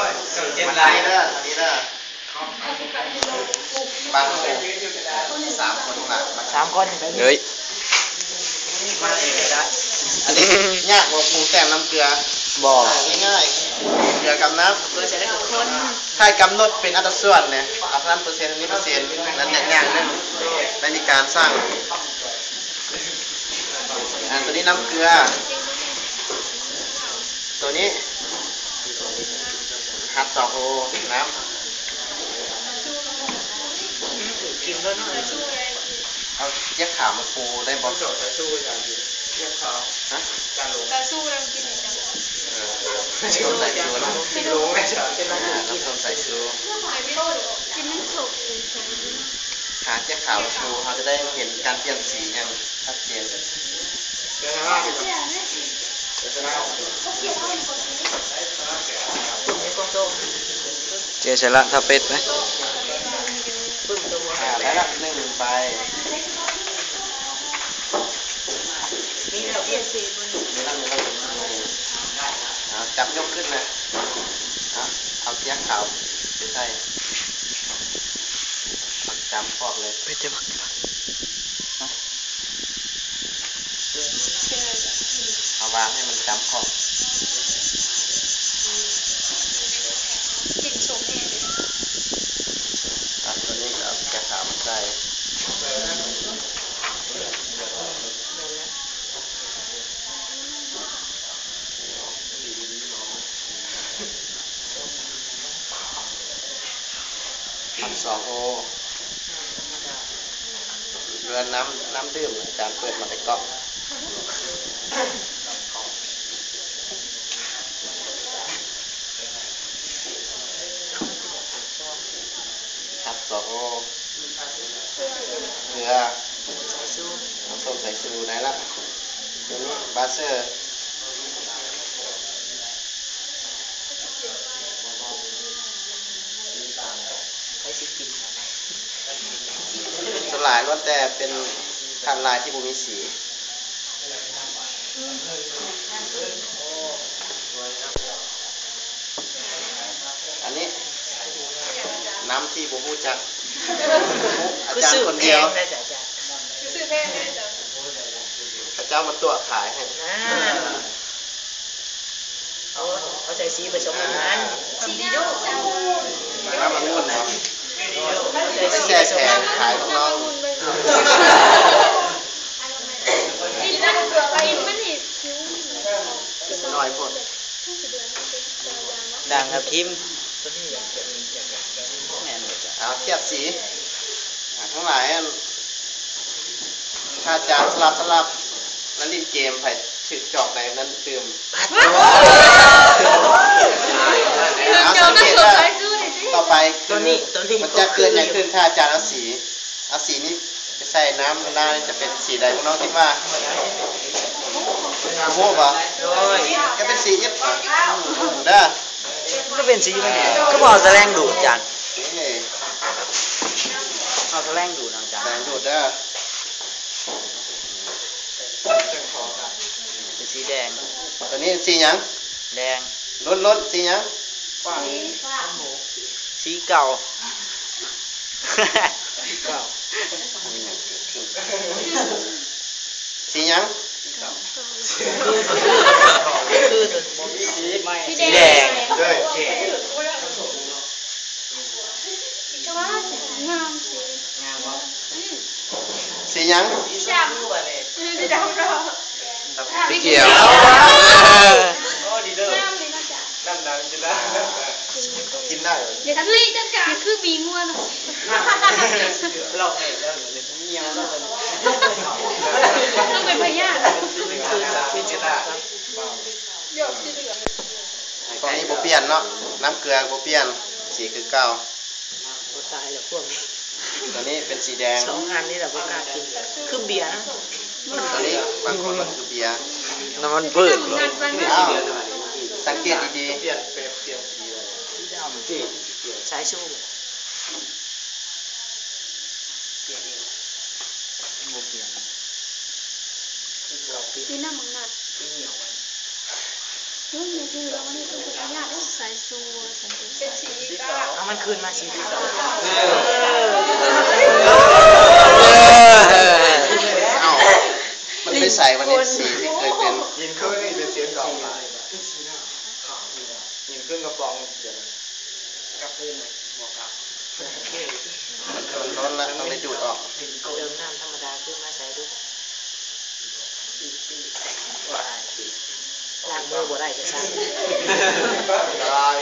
ເກັບຫຼາຍເດີ ອັນນີ້ເດີ ບາງຄົນ ສາມຄົນລະ ສາມຄົນ ເອີຍ ອັນນີ້ຍາກບໍ່ ປຸງແຕ່ງນ້ຳເກືອ? ບໍ່ ງ່າຍໆ ເກືອກັບນ້ຳ ເກືອໃສ່ໄດ້ທຸກຄົນ ໃຫ້ກຳນົດເປັນອັດຕະສ່ວນແຫຼະ ອັນນັ້ນເປີເຊັນ ອັນນີ້ເປີເຊັນ ນັ້ນຍາກໆເດີ ໄດ້ມີການຊັ່ງ ອ່າ ໂຕນີ້ນ້ຳເກືອ ໂຕນີ້ ຮັດສອງໂອ ນ້ຳ ກິນເລີຍເນາະ ເອົາເຈັ້ຽຂາວມາປູໄດ້ບໍ່? ເຈັ້ຽຂາວ ຮະ? ການລົງ ກາຊູລອງກິນນີ້ຈ້ະ ເອີ ໃສ່ຊູນະ ລົງແລ້ວຈ້ະ ເປັນລາວກິນ ໃສ່ຊູ ກິນນ້ຳສົບ ຫາເຈັ້ຽຂາວມາຊູ ເຮົາຈະໄດ້ເຫັນການປ່ຽນສີຢ່າງຊັດເຈນ. ເຈໃສ່ລະ ຖ້າເປັດເດ້ ອ່າ ໄດ້ລະ ໜຶ່ງໃບ ມີລະ ມີລະ ອ່າ ຈັບຍົກຂຶ້ນນະ ອ່າ ເອົາເຈັ້ຽຂາວໄປໃສ່ ເອົາຈ້ຳຄອກເລີຍ ເປັດຈະມັກ ເອົາວາງໃຫ້ມັນຈ້ຳຂອບ ກິນສົມແຮງເດ ອ່ະ ໂຕນີ້ກໍເອົາແກະຂາມາໃສ່ ພັນສອງໂອ ເຫຼືອນ້ຳ ນ້ຳດື່ມ ອາຈານເປີດມາແຕ່ກ້ອງ ພັນສອງໂອ ເກືອ ນ້ຳສົ້ມສາຍຊູ ໄດ້ລະ ໂຕນີ້ບາເຊີ ໃຜຊິກິນ ສ່ວນຫຼາຍລ້ວນແຕ່ເປັນທາດລາຍທີ່ບໍ່ມີສີ ອັນນີ້ ນ້ຳທີ່ບໍ່ຮູ້ຈັກ ອາຈານຄົນດຽວ ຊື້ແພງແທ້ ເຂົາເຈົ້າມາຕົວະຂາຍໃຫ້ ເອົາ ເອົາໃສ່ສີປະສົມອັນນັ້ນ ສີດີດູ ນ້ຳອະງຸ່ນເນາະ ໃສ່ສີປະສົມອັນນັ້ນ ຂາຍຂອງນ້ອງ ກິນນ້ຳເກືອໄປ ກິນມັນນີ້ ໜ້ອຍໂພດ ດ່າງທັບທິມ ແມ່ນບໍ່ ເອົາທຽບສີ ອ່າ ທັງຫຼາຍ ອັນ ຖ້າຈານສະຫຼັບ ສະຫຼັບ ແລ້ວຫຼິ້ນເກມ ໃຜຖືກຈອກໃດນັ້ນຕື່ມ ເອົາ ສັງເກດເດີ ຕໍ່ໄປ ໂຕນີ້ ໂຕນີ້ ມັນຈະເກີດຫຍັງຂຶ້ນ ຖ້າອາຈານເອົາສີ ເອົາສີນີ້ ຈະໃສ່ນ້ຳລາຍຈະເປັນສີໃດ ພວກນ້ອງຄິດວ່າ ຮູ້ບໍ່? ຈະເປັນສີອິດ ເດີ ມັນກໍເປັນສີມັນເອງ ຄືບໍ່ເອົາສະແລງດູດ ອາຈານ? ເອີ ເອົາສະແລງດູດ ອາຈານ ສະແລງດູດເດີ ເປັນສີແດງ ຕົວນີ້ເປັນສີຫຍັງ? ແດງ ລຸ້ນໆ ສີຫຍັງ? ສີຟ້າ ສີເກົ່າ ສີເກົ່າ ສີຫຍັງ? ສີແດງ ສີແດງ ງາມ ງາມບໍ່? ອືມ ສີຫຍັງ? ດຳ ເອີ ສີດຳເນາະ ດຳ ສີຂຽວ ໂອ້ ດີເດີ ງາມດີເນາະ ນ້ຳໜັງກິນໄດ້ ກິນໄດ້ ຢ່າທຳລີຈັດການ ຄືໝີງົວເນາະ ລອກໃຫ້ແລ້ວ ເປັນພະຍາດ ເປັນຄືນ ເປັນຄືນ ຕອນນີ້ບໍ່ປ່ຽນເນາະ ນ້ຳເກືອບໍ່ປ່ຽນ ສີຄືເກົ່າ ບໍ່ຕາຍແລ້ວພວກນີ້ ຕົວນີ້ເປັນສີແດງ ສອງອັນນີ້ແຫຼະບໍ່ກ້າກິນ ຄືເບຍນະ ຕົວນີ້ບາງຄົນວ່າຄືເບຍ ນ້ຳມັນພືດ ອ້າວ ສັງເກດດີໆ ສາຍຊູ ບໍ່ປ່ຽນ ຄືເກົ່າ ມີນ້ຳມັນໜັກ ຄືໜຽວໄວ້ ໂອ້ຍ ມີຄືລະ ມັນເປັນພະຍາດເດ້ ສາຍຊູ. ມັນຄືນມາສີເກົ່າ. ເອີ ເອົ້າ ມັນໄປໃສວະນີ້ ສີທີ່ເຄີຍເປັນ? ຍິງຄືນນີ້ເປັນສີເກົ່າ. ຍິງຄືນກະປ໋ອງ ກັບຄືນ ບໍ່ກັບ. ມັນລົ້ນລະ ຕ້ອງໄດ້ດູດອອກ. ເຕີມນ້ຳທຳມະດາຄືນມາໃສ່ດູ. ລ້າງມືບໍ່ໄດ້ກະຊ່າງ. ລາຍ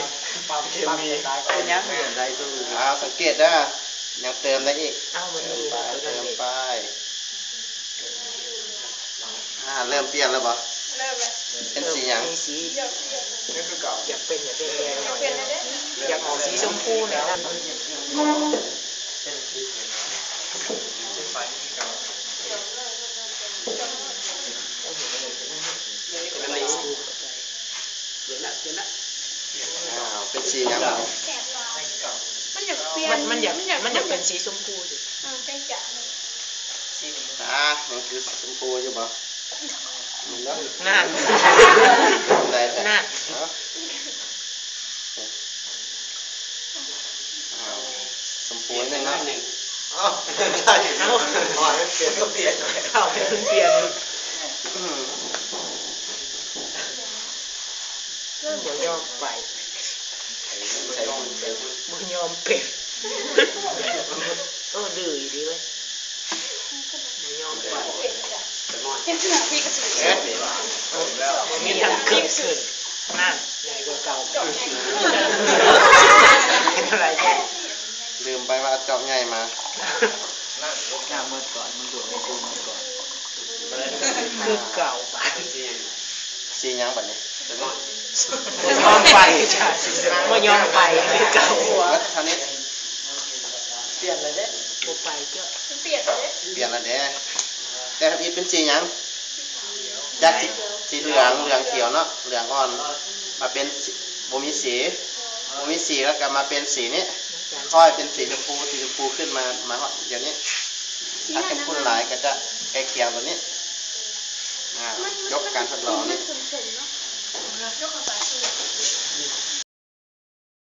ປາບເຄມີ. ເປັນຫຍັງ? ໄດ້ຄື ອ້າວ ສັງເກດເດີ ຍັງເຕີມໄດ້ອີກ. ເອົາ ມັນມີ ເຕີມໄປ ເຕີມໄປ. ອ່າ ເລີ່ມປ່ຽນແລ້ວບໍ່? ເລີ່ມແລ້ວ. ເປັນສີຫຍັງ? ມີສີ ຢາກເປັນ ຢາກເປັນ ຢາກເປັນ ຢາກອອກສີຊົມພູນີ້ນະ. ເປັນສີຫຍັງ? ມັນຢາກປ່ຽນ ມັນ ມັນຢາກ ມັນຢາກ ມັນຢາກເປັນສີຊົມພູ. ອ່າ ມັນຄືຊົມພູຢູ່ບໍ່? ນັ້ນ ນັ້ນ ຊອມພູໜຶ່ງເນາະ. ເອົ້າ ໃສ່ ເອົ້າ ເອົາ ມັນປ່ຽນ ເອົາ ມັນປ່ຽນ. ອືມ ບໍ່ຍອມໄປ ບໍ່ຍອມເປັນ ບໍ່ຍອມເປັນ. ເອີ ດື້ອີ່ຫຼີເວີຍ ບໍ່ຍອມໄປ. ເປັນຫຍັງ? ບໍ່ມີຫຍັງເກີດຂຶ້ນ. ນັ້ນ ໃຫຍ່ກວ່າເກົ່າ. ເປັນອະໄລແທ້? ລືມໄປວ່າເຈາະໃຫຍ່ມາ. ນ້ຳໝົດກ່ອນ ມັນດູດໃນຕູ້ໝົດກ່ອນ. ຄືເກົ່າບາດ. ສີຫຍັງບາດນີ້? ບໍ່ຍອມໄປ ບໍ່ຍອມໄປຄືເກົ່າ. ໝົດເທົ່ານີ້. ປ່ຽນແລ້ວເດ້ ບໍ່ໄປເຈົ້າ. ປ່ຽນແລ້ວເດ້ ປ່ຽນແລ້ວເດ້. ແຕ່ທຳອິດເປັນສີຫຍັງ? ຈາກສີ ສີເຫຼືອງ ເຫຼືອງຂຽວເນາະ ເຫຼືອງອ່ອນ ມາເປັນສີ ບໍ່ມີສີ ບໍ່ມີສີ ແລ້ວກະມາເປັນສີນີ້ ຄ່ອຍເປັນສີຊົມພູ ສີຊົມພູຂຶ້ນມາ ມາຮອດດຽວນີ້. ຖ້າເຂັ້ມຂຸ້ນຫຼາຍກະຈະໃກ້ຄຽງໂຕນີ້. ອ່າ ຈົບການທົດລອງນີ້. ມັນ ມັນ ມັນ ມັນ ມັນ ມັນ ມັນ ມັນ ມັນ